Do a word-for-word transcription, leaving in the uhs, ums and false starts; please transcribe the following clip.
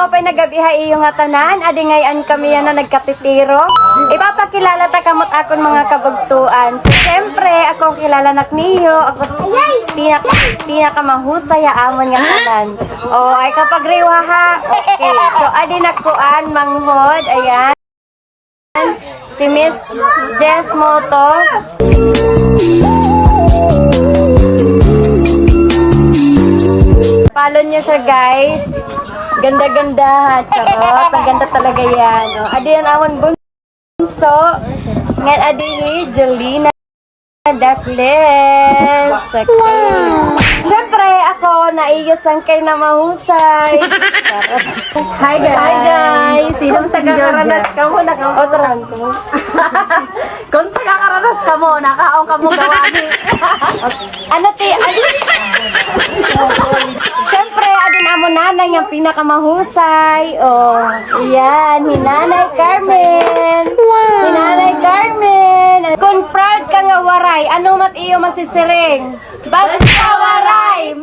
Maupay nga gab-i ha iyo ngatanan, adi ngay-an kami yana nagkapipiro. Ipapakilala ta kamo hit akon mga kabugtoan. So, syempre, ako kilala na ak niyo, ako pinaka, pinakamahusay ha amon ngatanan. O, ay kapagriwa ha. Okay, so adi na kuan, manghod, ayan. Si Miss Jess Moto. Follow niyo siya, guys. Ganda-ganda, ha? Charot. Ang ganda talaga yan. O, adi an amon bunso. Ngan adi hi Jolina. Dakles. Okay. Syempre, ako, naiyo sangkay na mahusay. Charot. Hi, guys. Hi, guys. Sinong si Georgia? Kung nakakaranas kamo, naka- Otro. Kung nakakaranas kamo, nakaon kamo gawani. Ano, ti? Ano? Syempre, adi an amon nanay nga pinakamahusay. O, iyan, hi Nanay Carmen. Hi Nanay Carmen. Kung proud ka nga Waray, ano man it iyo masisiring? Basta Waray!